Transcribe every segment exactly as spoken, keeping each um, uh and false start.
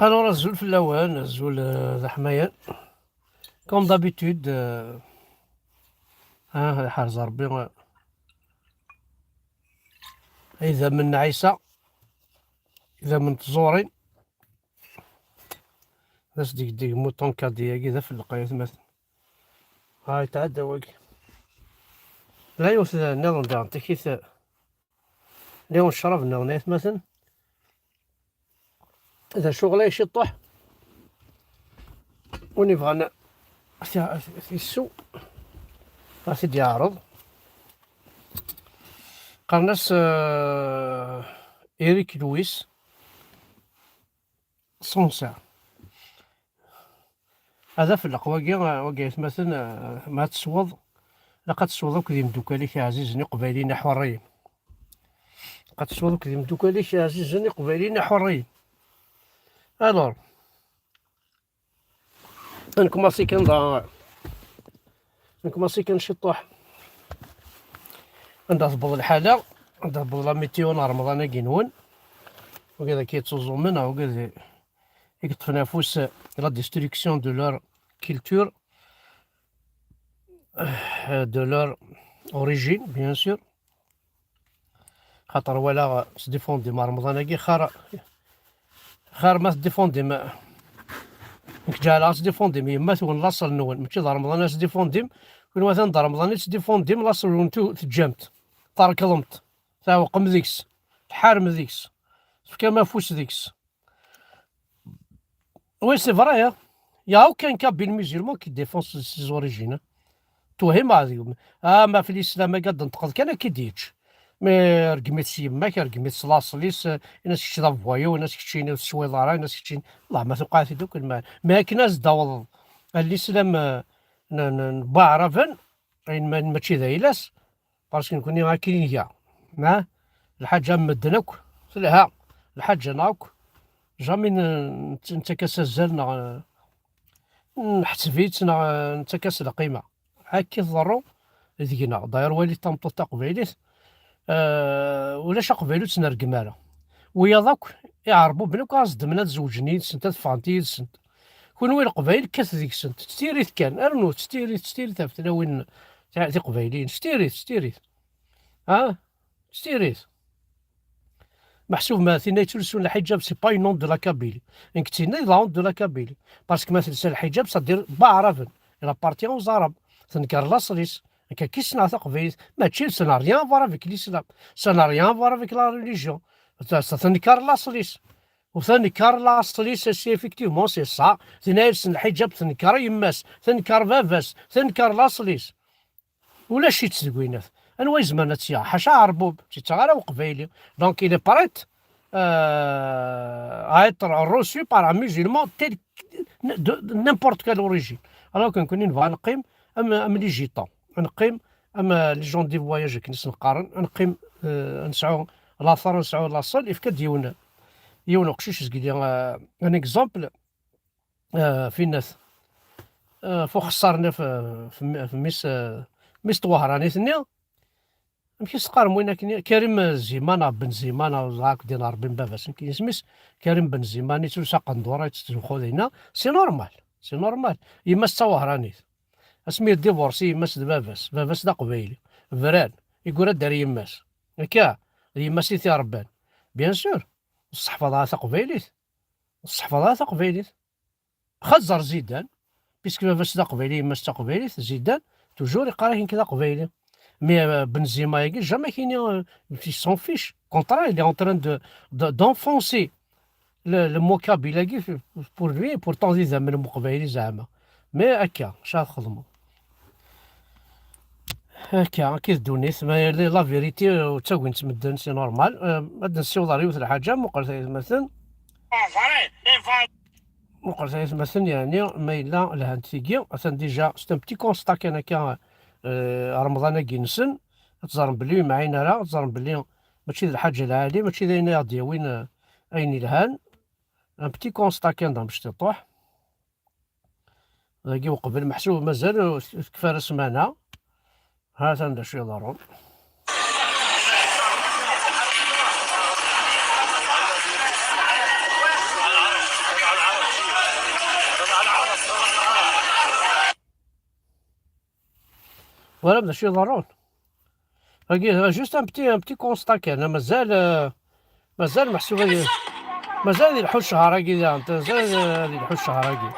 Alors, azul fell-awen, azul, euh, d aḥmayan. Comme d'habitude, euh, ah, iḥrez Rebbi, euh, idammen n Ɛisa, idammen n tẓurin. D as-degdeg muṭun kadi-agi d afelleq ay atmaten. Ha, yetɛedda wagi. La yiwet nniḍen daɣen, takit, la yiwen ccrab nniḍen ay atmaten. D acu ɣlay ciṭuḥ. Win yebɣan a t-, a t-, a t-issew, a t-id-yeɛreḍ. Qqaren-as, euh, Eric Louis Sansa. Ad afelleq wagi, wagi atmaten, euh, ma ad tesweḍ, ilaq ad tesweḍ akked imeddukal-ik iɛzizen iqbayliyen iḥurriyen. Ilaq ad tesweḍ akked imeddukal-ik iɛzizen iqbayliyen iḥurriyen. Alors, ad nkumaṣi kan da, ad nkumaṣi kan ciṭuḥ. Anda tewweḍ lḥala, anda tewweḍ la météo n Remḍan-agi-nwen. Wigad akka yettuẓumen, wigad i yeṭṭfen afus, la destruction de leur culture, euh, de leur origine, bien sûr. Xaṭer walaɣ, euh, tesdifundem Remḍan-agi, xar, xar ma tesdifundem, euh, nekk ǧeɛleɣ tesdifundem yemma-twen, laṣel-nwen, mačči d Remḍan ad tesdifundem. Kunwi atan d Remḍan i tesdifundem, laṣel-nwen tu-, teǧǧam-t, trekḍem-t, tɛewqem deg-s, tḥarem deg-s, tefkam afus deg-s. Oui, c'est vrai, hein. Il y a aucun kabyle musulman qui défend ses, ses origines, hein. Twehim ɛad yum. Ah, ma fi l'islam, akka d-tenṭqeḍ kan, akka d-yečč. Mais rgem-it s yemma-k, rgem-it s laṣel-is, eh, in-as kečč d avoyou, in-as keččini ur teswiḍ ara, in-as keččini. Allah, ma tuqeɛ-it-id akk lmal. Mais akken ad s-d-taweḍ a l'islam, eh, n, n, n Waɛraben, ayen ma, mačči d ayla-s, parce que nekkni akken i nga. Ha? Lḥaǧa n medden akk telha, lḥaǧa-nneɣ akk, jamais n-, n-, nettak-as azal neɣ, eh, nḥetteb-itt neɣ, eh, nettak-as lqima. Akka i tḍerru deg-neɣ. D'ailleurs, wali tameṭṭut taqbaylit, eh, ulac aqbayli ur tt-nergem ara. Wiyaḍ akk, iɛerbuben akk, ad zedmen ad zewǧen yid-sent, ad ffɣent yid-sent. Kunwi leqbayel, kkat deg-sent, s tirit kan, rnut s tirit, s tirit ɣef tlawin ti-, tiqbayliyin, s tirit, s tirit. Ha? S tirit. Meḥsub ma tinna yettlusun lḥiǧab, c'est pas une honte de la Kabylie. Nekk d tinna, la honte de la Kabylie. Parce que ma telsa lḥiǧab, c'est-à-dire d aɛraben. Elle appartient aux Arabes. Tenker laṣel-is. Nekk akka i ssneɣ taqbaylit. Mačči, ça n'a rien à voir avec l'islam. Ça n'a rien à voir avec la religion. Ça, ça tenker laṣel-is. U tenker laṣel-is, c'est effectivement, c'est ça. Tinna yelsen lḥiǧab, tenker yemma-s, tenker baba-s, tenker laṣel-is. Ulac-itt deg winat. Anwa izemren ad tt-yaɣ? Ḥaca aɛerbub, ur tt-yettaɣ ara uqbayli. Donc, il est prêt, euh, à être reçu par un musulman tel que, de, de n'importe quelle origine. Alors que nekkni nebɣa ad neqqim am, am les gitans. Ad neqqim am, euh, les gens des voyages, akken i sen-qqaren. Ad neqqim, euh, ad nesɛu later, ad nesɛu laṣel. Yefka-d yiwen, yiwen uqcic zgili, euh, un exemple. Ah, finna-t. Ah, f uxeṣṣar-nni f, f, f mmi-s, ah, mmi-s n twehranit-nni. Amek i s-teqqarem win akken? Karim Zima neɣ Benzima neɣ ẓer akk din Ṛebbi n baba-s, amek isem-is? Karim Benzima, yettlusu aqendur, yettzuxxu dinna. C'est normal, c'est normal. Yemma-s d tawehranit. Asmi yeddibursi yemma-s d baba-s, baba-s d aqbayli. Bran, yeggra-d ar yemma-s. Akka, d yemma-s i t-iṛebban. Bien sûr, ur tesseḥfaḍ ara taqbaylit. Ur tesseḥfaḍ ara taqbaylit. Xaẓer Zidane, puisque baba-s d aqbayli, yemma-s d taqbaylit, Zidane, toujours yeqqar-ak nekk d aqbayli. Mais, euh, Benzema-agi, jamais kini, euh, il s'en fiche. Au contraire, il est en train de, de, d'enfoncer le, le mot kabyle-agi pour lui, pourtant d idammen n uqbayli zeɛma. Mais akka, acu ara txedmeḍ? Akka, akka i d ddunit, ma yella la vérité, euh, ttagin-tt medden, c'est normal. Euh, ad nessiweḍ ɣer yiwet n lḥaǧa, muqlet ay atmaten. Muqlet ay atmaten, yeɛni ma yella lhant tigi, atan déjà, c'est un petit constat kan akka, euh, Remḍan-agi-nsen, ad teẓrem belli ur yemɛin ara, ad teẓrem belli mačči d lḥaǧa lɛali, mačči d ayen ay aɣ-d-yawin, euh, ayen yelhan. Un petit constat kan d amectiṭuḥ. Dagi uqbel meḥsub mazal ur tekfi ara ssmana. Ha-t-an d acu iḍerrun. Voilà, d acu iḍerrun. Wagi, juste un petit, un petit constat kan. Mazal, euh, mazal meḥsub ad, mazal ad yelḥu ccehṛ-agi diɣen. Mazal ad yelḥu ccehṛ-agi.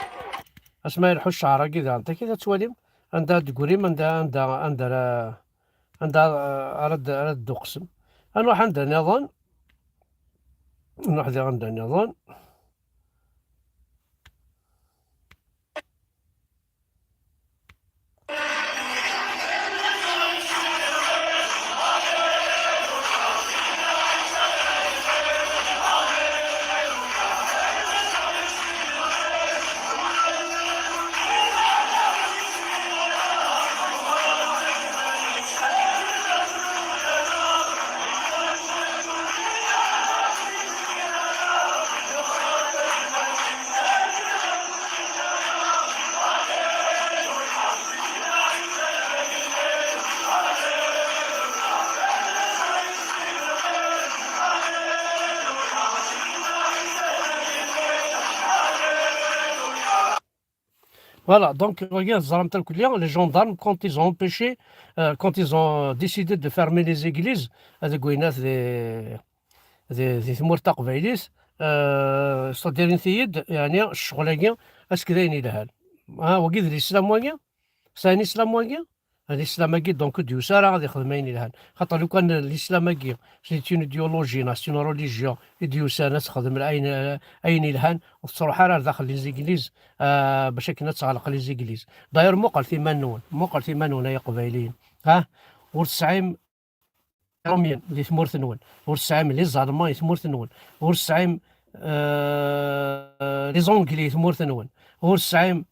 Asma yelḥu ccehṛ-agi diɣen, taki ad twalim anda ad d-tegrim, anda, anda, anda ara, anda, euh, ara d-, ara d-tuqsem. Ad nruḥ anda nniḍen. Ad nruḥ diɣ anda nniḍen. Voilà, donc, regarde, les gendarmes, quand ils ont empêché, euh, quand ils ont décidé de fermer les églises, euh, de Gouinat, des, des, des Mourtaq Vailis, euh, c'est-à-dire, يعني، الشغل هاكي، est-ce que داين يلهال؟ ها، وقيد الإسلام وهاكي؟ C'est un islam wagi? L'islam-agi, donc, ur d-yusi ara ad ixdem ayen yelhan. Xaṭer lukan l'islam-agi, c'est une idéologie, neɣ c'est une religion, i d-yusan ad texdem ayen, ayen yelhan, ur tettruḥ ara ar daxel les églises, ah, bac akken ad teɣleq les églises. D'ailleurs, muqlet iman-nwen, muqlet iman-nwen ay Iqbayliyen. Ha? Ur tesɛim Iṛumyen di tmurt-nwen, ur tesɛim les Allemands di tmurt-nwen, ur tesɛim, euh, les Anglais di tmurt-nwen, ur tesɛim,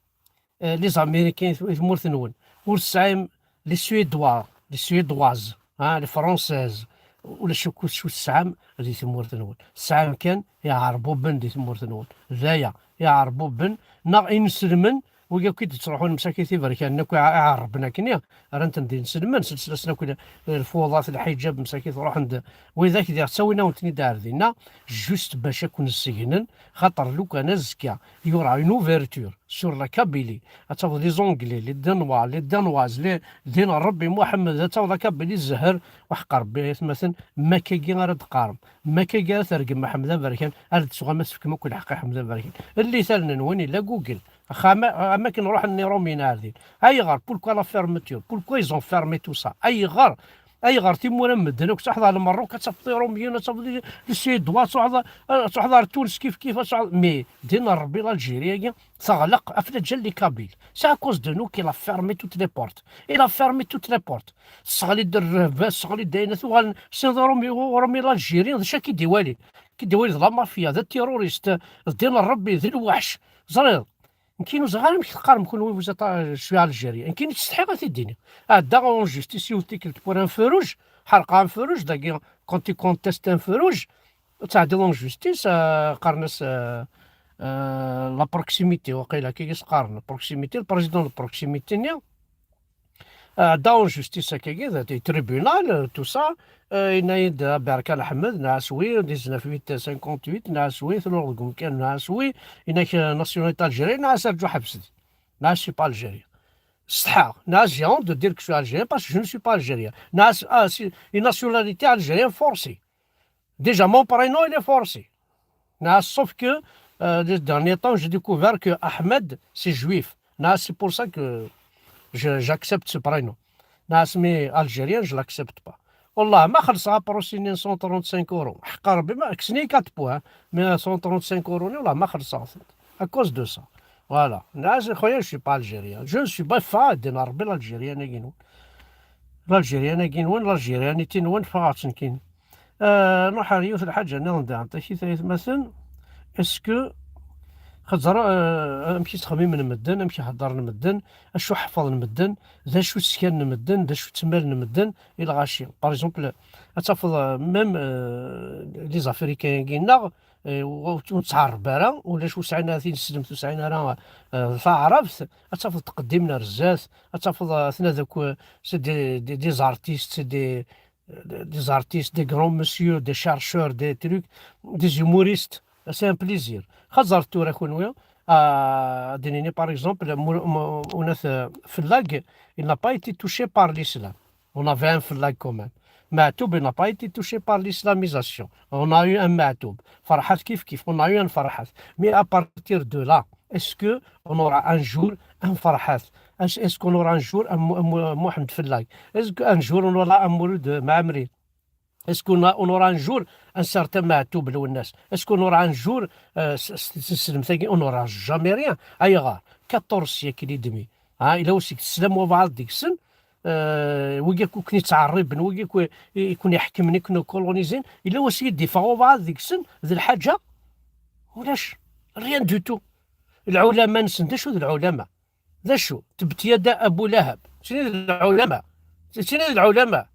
euh, les Américains di tmurt-nwen, ur tesɛim les Suédois, les Suédoises, hein, les Françaises, ulac akk acu tesɛam di tmurt-nwen. Tesɛam kan Iɛerbuben di tmurt-nwen. D aya, Iɛerbuben neɣ inselmen, wigi akk i d-ttruḥun msakit iberkanen akk iɛerben akkenni, rran-ten d inselmen, selsen-asen akk lfuḍat, lḥiǧab, msakit ruḥen-d. Widak diɣ ttawin-awen-ten-id ar dinna, juste bac ad ken-ssegnen, xaṭer lukan azekka, y aura une ouverture sur la Kabylie, ad tafeḍ les Anglais, les Danois, les Danoises, les, din Ṛebbi Muḥemmed, ad tafeḍ la Kabylie zzher, uḥeqq Ṛebbi, ay atmaten, ma akkagi ara d-qqarem, ma akkagi ara tergem Ḥmed Aberkan, ar d-tuɣam ad tefkem akk lḥeqq i Ḥmed Aberkan. Llit allen-nwen, illa Google. Axxam, am akken ruḥen Iṛumyen ar din. Ayɣer? Pourquoi la fermeture? Pourquoi ils ont fermé tout ça? Ayɣer? Ayɣer timura n medden akk, ad truḥeḍ ar Lmerruk, ad tafeḍ Iṛumyen, ad tafeḍ les Suédois, ad truḥeḍ, ad truḥeḍ ar Tunes kif kif, ad truḥeḍ, mais din Ṛebbi l'Algérie-agi teɣleq ɣef lǧal les Kabyles. C'est à cause de nous qu'il a fermé toutes les portes. Il a fermé toutes les portes. Tesseɣli-d rrehba, tesseɣli-d ayen, tuɣal sin d Ṛumi, Ṛumi l'Algérie, d acu akka i d-iwali? Ki d-iwali d la mafia, d terroriste, d din Ṛebbi, d lweḥc. Ẓriḍ? Nekkini ur ẓriɣ ara amek teqqarem kunwi, vous êtes, euh, je suis algérien. Nekkini ttsetḥiɣ ad t-id-iniɣ. Ɛeddaɣ en justice yiwet tikkelt pour un feu rouge, ḥerqeɣ un feu rouge, dagi, quand i conteste un feu rouge, ad tɛeddiḍ en justice, euh, qqaren-as, euh, euh, la proximité, waqila akka i s-qqaren, la proximité, le président de proximité-nni, euh, ɛeddaɣ en justice akkagi, d tribunal, euh, tout ça, euh, yenna-yi-d, euh, Berkan Ḥmed, nɛas wi, dix-neuf huit cinquante-huit, nɛas wi, tluɣ deg umkan, nɛas wi, yenna-k, euh, nationalité algérienne, nɛas rǧu ḥebs di. Nɛas, je suis pas algérien. Setḥaɣ. Nɛas, j'ai honte de dire que je suis algérien parce que je ne suis pas algérien. Nɛas, ah, si, une nationalité algérienne forcée. Déjà, mon prénom, il est forcé. Nɛas, sauf que, euh, les derniers temps, j'ai découvert que Ahmed, c'est juif. Nɛas, c'est pour ça que je, j'accepte ce prénom. Nɛas, mais algérien, je l'accepte pas. Wallah, ma xellṣeɣ apṛusi-nni n cent trente-cinq euros. Ḥeqqa Rebbi, ma kksen-iyi quatre points, hein. Mais cent trente-cinq euros-nni, wallah, ma xellṣeɣ-tent. À cause de ça. Voilà. Nɛas, خويا, je suis pas algérien. Je ne suis pas, ffeɣ ad d-inin Rebbi l'Algérien-agi-nwen. L'Algérien-agi-nwen, l'Algérianité-nwen, ffeɣ-tt nekkini. Euh, nruḥ ar yiwet lḥaǧa nniḍen daɣen, takit ay atmaten, est-ce que, xaṭer, euh, amek i ttxemmimen medden, amek i heddren medden, acu ḥeffḍen medden, d acu skanen medden, d acu ttmalen medden, i lɣaci. Par exemple, ad tafeḍ, euh, même, euh, les Africains-agi-nneɣ, euh, ur, ur nettɛerreb ara, ulac ur sɛin ara tineslemt, ur sɛin ara, euh, taɛrabt, ad tafeḍ ttqeddimen ar zdat, ad tafeḍ, euh, atna d akk, euh, c'est des, des, des artistes, c'est des, des artistes, des grands messieurs, des chercheurs, des trucs, des humoristes. C'est un plaisir. Xaṭer tura kunwi, Ah, ad d-nini, par exemple, Mou-, Mou-, Mounat, euh, Fellag, il n'a pas été touché par l'islam. On avait un Fellag quand même. Matoub, il n'a pas été touché par l'islamisation. On a eu un Matoub. Farhat kif kif, on a eu un Farhat. Mais à partir de là, est-ce que on aura un jour un Farhat? Est-ce, est-ce qu'on aura un jour un Mou-, un Mou-, Mohamed Fellag? Est-ce qu'un jour on aura un Mouloud Maamri? Est-ce qu'on a, on aura un jour un certain Matoub Lwennas? Est-ce qu'on aura un jour, euh, s-, s-, s-, s-, on n'aura jamais rien? Ayɣer? Quatorze siècles et demi. Hein, il a aussi teslam wa baɛḍ deg-sen, euh, wigi akk i ken-ittɛerriben, wigi akk i, i ken-iḥekmen, i ken-ikolonizin, il a aussi d-iffeɣ wa baɛḍ deg-sen, d lḥaǧa, ulac, rien du tout. Lɛulama-nsen, d acu d lɛulama? D acu? Tebet yada Abu Lahab. Tini d lɛulama. Tini d lɛulama.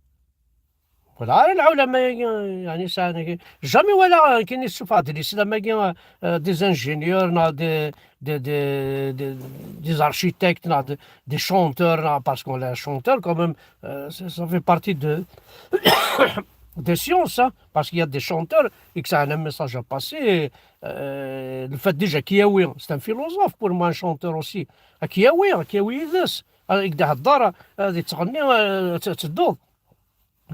Voilà, lɛulama-agi, yani, sɛan-agi. Jamais wala, euh, kin yessufeɣ-d l'islam-agi, euh, euh, des ingénieurs, neɣ des, des, des, des, des architectes, neɣ des, des chanteurs, neɣ, parce qu'on les chanteurs, quand même, euh, ça, ça fait partie de, des sciences, hein, parce qu'il y a des chanteurs, et que ça a un message à passer, euh, le fait déjà Kiawi, c'est un philosophe, pour moi, un chanteur aussi. Kiawi, Kiawi, yid-s. Ah, i d-ihedder, ad yettɣenni, euh, t-, tedduḍ.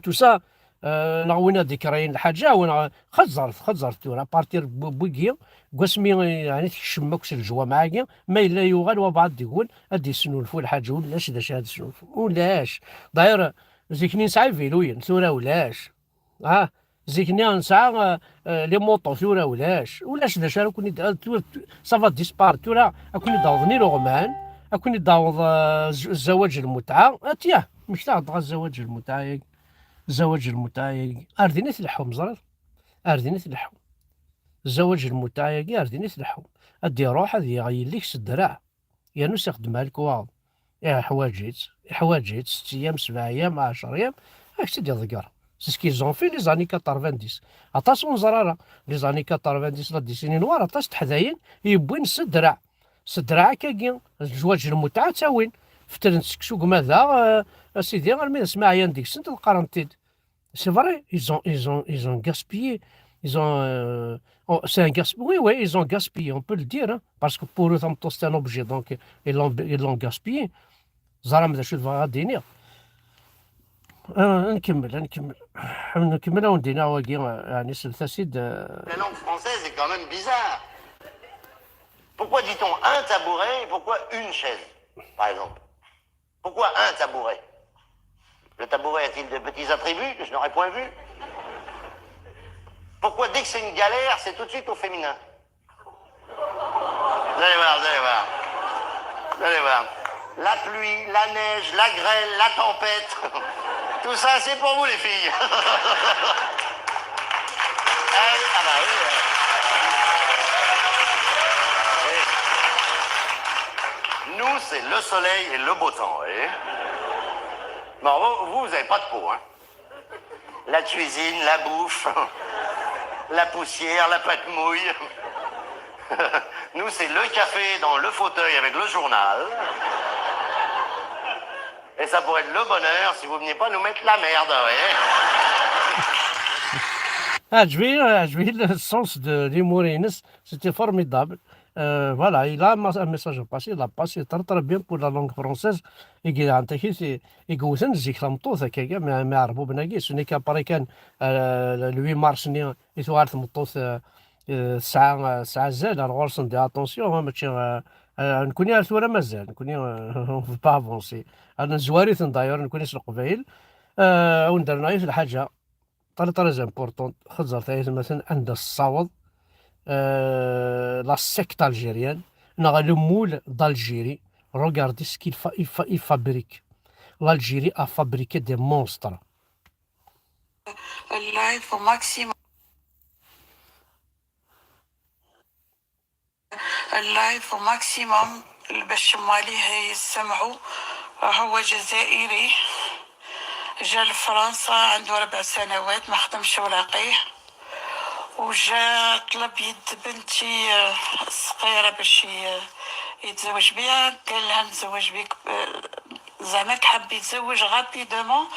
Tout ça, euh, neɣ win ad d-ikreyen lḥaǧa, win, xeẓẓret, xeẓẓret tura, à partir n wigi, deg wasmi, euh, yani, tkecmem akk s lejwamaɛ-agi, ma yella yuɣal wabɛaḍ deg-wen, ad d-yesnulfu lḥaǧa, ulac d acu ad d-yesnulfu, ulac. D'ailleurs, zik-nni nesɛa iviluyen, tura ulac. Ah, zik-nni nesɛa, euh, euh, les motos, tura ulac. Ulac d acu ara ken-id-, euh, tura, ça va disparaître. Tura, ad ken-id-awḍen ileɣman, ad ken-id-awḍ, euh, z-, zzawaǧ lmutɛa. Atya, mmektaɣ-d ɣer zzawaǧ lmutɛa-yagi. Zzawaǧ lmutɛa-yagi. Ar din i tleḥḥum, ẓriḍ? Ar din i tleḥḥum. Zzawaǧ lmutɛa-yagi, ar din i tleḥḥum. Ad d-iruḥ, ad yaɣ yelli-k s ddreɛ. Yernu s ixeddem ar lekwaɣeḍ. Iḥwaǧ-itt, iḥwaǧ-itt, setta yyam, sebɛa yyam, ɛecṛa yyam, ad k-tt-id-iḍegger. C'est ce qu'ils ont fait les années quatre-vingt-dix. Aṭas ur neẓri ara. Les années quatre-vingt-dix, la décennie noire, aṭas n teḥdayin i yewwin s ddreɛ. S ddreɛ akkagi, zwaǧ lmutɛa ttawin. Fetren-t seksu deg umadaɣ, euh, a sidi, armi d asmi ɛyan deg-sent, ad qqarent-id. C'est vrai, ils ont, ils ont, ils ont gaspillé. Ils ont, euh, oh, c'est un gasp-, oui, oui, ils ont gaspillé, on peut le dire, hein, parce que pour eux, tameṭṭut, c'est un objet, donc ils l'ont, ils l'ont gaspillé. Ẓram d acu tebɣa ad d-iniɣ. Ah, ad nkemmel, ad nkemmel. Ad nkemmel, ad wen-d-iniɣ wagi, euh, ɛni, slet-as-id, euh. La langue française est quand même bizarre. Pourquoi dit-on un tabouret et pourquoi une chaise, par exemple ? Pourquoi un tabouret ? Le tabouret a-t-il de petits attributs que je n'aurais point vus ? Pourquoi, dès que c'est une galère, c'est tout de suite au féminin ? Vous allez voir, vous allez voir. Vous allez voir. La pluie, la neige, la grêle, la tempête. Tout ça, c'est pour vous, les filles. Ah oui, ah bah oui, ouais. Et nous, c'est le soleil et le beau temps, vous voyez. Non, vous, vous, vous avez pas de peau, hein. La cuisine, la bouffe, la poussière, la pâte mouille. Nous, c'est le café dans le fauteuil avec le journal. Et ça pourrait être le bonheur si vous veniez pas nous mettre la merde, vous voyez. Ɛǧeb-iyi, ɛǧeb-iyi le sens de l'humour-ines, c'était formidable. Euh, voilà, il a un mas-, un message à passer, il a passé très, très bien pour la langue française. I yelhan takit i, i yewten zik tameṭṭut, akka, mi, mi ɛerbuben-agi, ce n'est qu'après kan, euh, le huit mars-nni i tuɣal tmeṭṭut, euh, euh, tesɛa, euh, tesɛa azal ar ɣur-sen, des attentions, hein, mačči, euh, euh, nekkni ar tura mazal, nekkni, euh, on veut pas avancer. Ad nezwar-iten d'ailleurs, nekkni s Leqbayel, euh, ad wen-d-rreɣ yiwet lḥaǧa. Très, très important, xeẓẓret ay atmaten, anda tessaweḍ, euh, la secte algérienne, neɣ le moule d'Algérie. Regardez ce qu'il fa-, il fa-, il fabrique. L'Algérie a fabriqué des monstres. Live au maximum. اللايف ماكسيموم باش ماليه يسمعوا. هو جزائري، جا لفرنسا عنده ربع سنوات، ما خدمش ولاقيه، وجا طلب يد بنتي، آه، الصغيرة باش ي-، يتزوج بها. قال لها: "نتزوج بك"، آه، زعما حب يتزوج غابيدومون،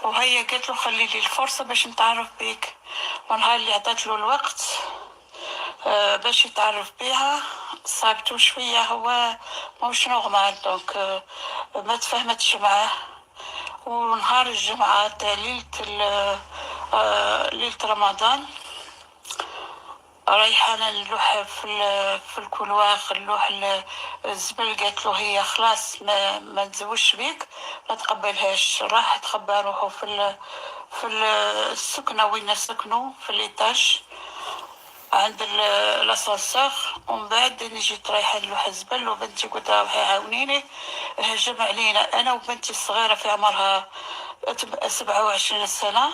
وهي قالت له: "خلي لي الفرصة باش نتعرف بيك". ونهار اللي عطات له الوقت، آه، باش يتعرف بيها صعبتو شوية، هو موش normal، donc، آه، ما تفاهمتش معاه. ونهار الجمعة تاع ليلة ال-، آه، ليلة رمضان، رايحة أنا نلوح في ال-، في الكولواغ، نلوح ال-، الزبل. قالت له هي: "خلاص، ما، ما نتزوجش بيك"، ما تقبلهاش. راح تخبى روحو في ال-، في ال-، السكنة وين نسكنو، في l'étage عند ال-، l'ascenseur. ومن بعد أنا جيت رايحة نلوح الزبل، وبنتي قلت لها: "روحي عاونيني". هجم علينا أنا وبنتي الصغيرة في عمرها تم-، سبعة وعشرين سنة،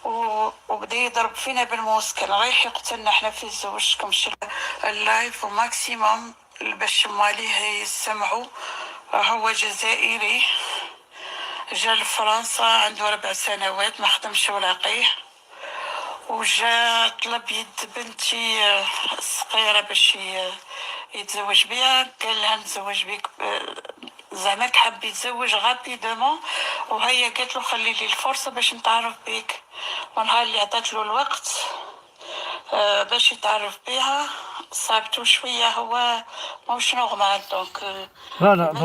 و-، وبدا يضرب فينا بالموس، كان رايح يقتلنا. احنا في الزوج كمشي اللايف maximum باش مواليه يسمعوا. هو جزائري، جا لفرنسا عنده ربع سنوات، ما خدمش ولاقيه، وجا طلب يد بنتي، آه، الصغيرة باش ي-، يتزوج بيها. قال لها: "نتزوج بيك"، آه، زعما حب يتزوج rapidement، وهي قالت له: "خلي لي الفرصة باش نتعرف بيك". ونهار اللي عطات له الوقت، آه، باش يتعرف بيها، صعبتو شوية، هو موش normal، donc، آه، voilà،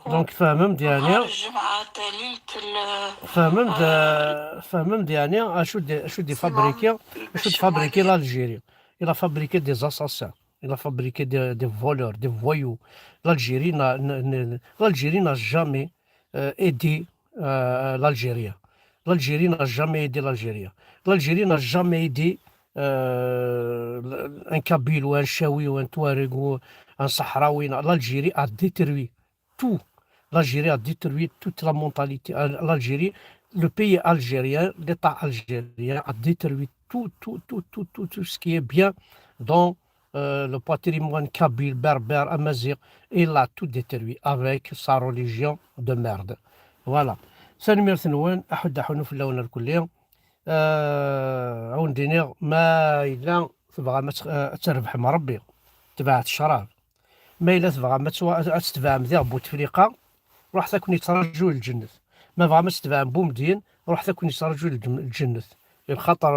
donc، فهمت يعني، فهمت يعني اشو دي، اشو دي فابريكي، اشو دي فابريكي l'Algérie. Il a fabriqué des assassins, il a fabriqué des, des voleurs, des voyous. L'Algérie n'a, n'a- n'a- l'Algérie n'a jamais euh, aidé euh, l'Algérien. L'Algérie n'a jamais aidé l'Algérien. L'Algérie n'a jamais aidé euh, un Kabyle ou un Chaoui ou un Touareg ou un Sahraoui. L'Algérie a détruit tout. L'Algérie a détruit toute la mentalité. L'Algérie, le pays algérien, l'État algérien a détruit tout, tout, tout, tout, tout, tout ce qui est bien dans euh, le patrimoine kabyle, berbère, amazigh. Il a tout détruit avec sa religion de merde. Voilà. Tanemmirt-nwen, aḥuddu aḥunnu fell-awen lkulli. آه، عاود نينيغ، ما إلا تبغى ما تخ- آه، تربح مع ربي، تبعت الشراب. ما إلا تبغى ما تسوى تتبع مذيغ بوتفليقة، روح تكون يترجو الجنة. ما بغى ما تتبع بومدين، روح تكون يترجو الجم- الجنة. الخطر،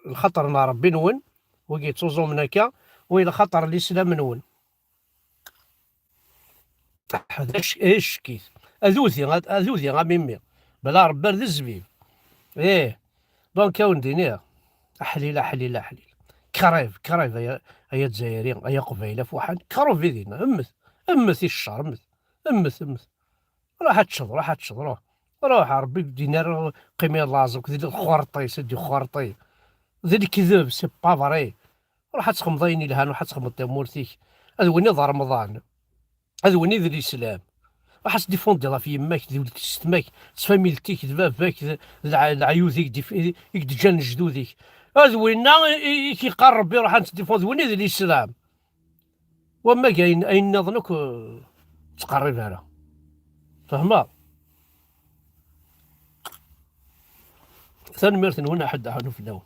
الخطر مع ربي نون، ويجي توزو من هكا، وإلى خطر الإسلام نون. حداش ايش كيت؟ اذوذي غاد اذوذي غا ميمي. بلا ربي ذي الزبيب. ايه. دونك يا ودي نير. احليل احليل احليل. كريف كريف يا، يا دزايري يا قبيله فوحان كروف يدينا امث. امث الشر امث. امث امث. روح اتشض روح اتشض روح. روح ربي بدينار. قيمي لازوك ذي الخرطي سيدي خرطي. ذي الكذب سي با فري. روح اتخمض اين يلهان روح اتخمض تمورتيك. هذا وين يض رمضان. هذا وين يذ الاسلام. راح تديفوندي في يماك دي ولد ستماك، تفاميلتيك دباباك، العيوذيك دي في يك دجان جدوديك. هذا وين كيقرب يروح انت ديفوند وين يذ الاسلام. وما جاين اين نظنك تقرب هذا. فهمها. ثاني ميرثن هنا حد حنو في اللون.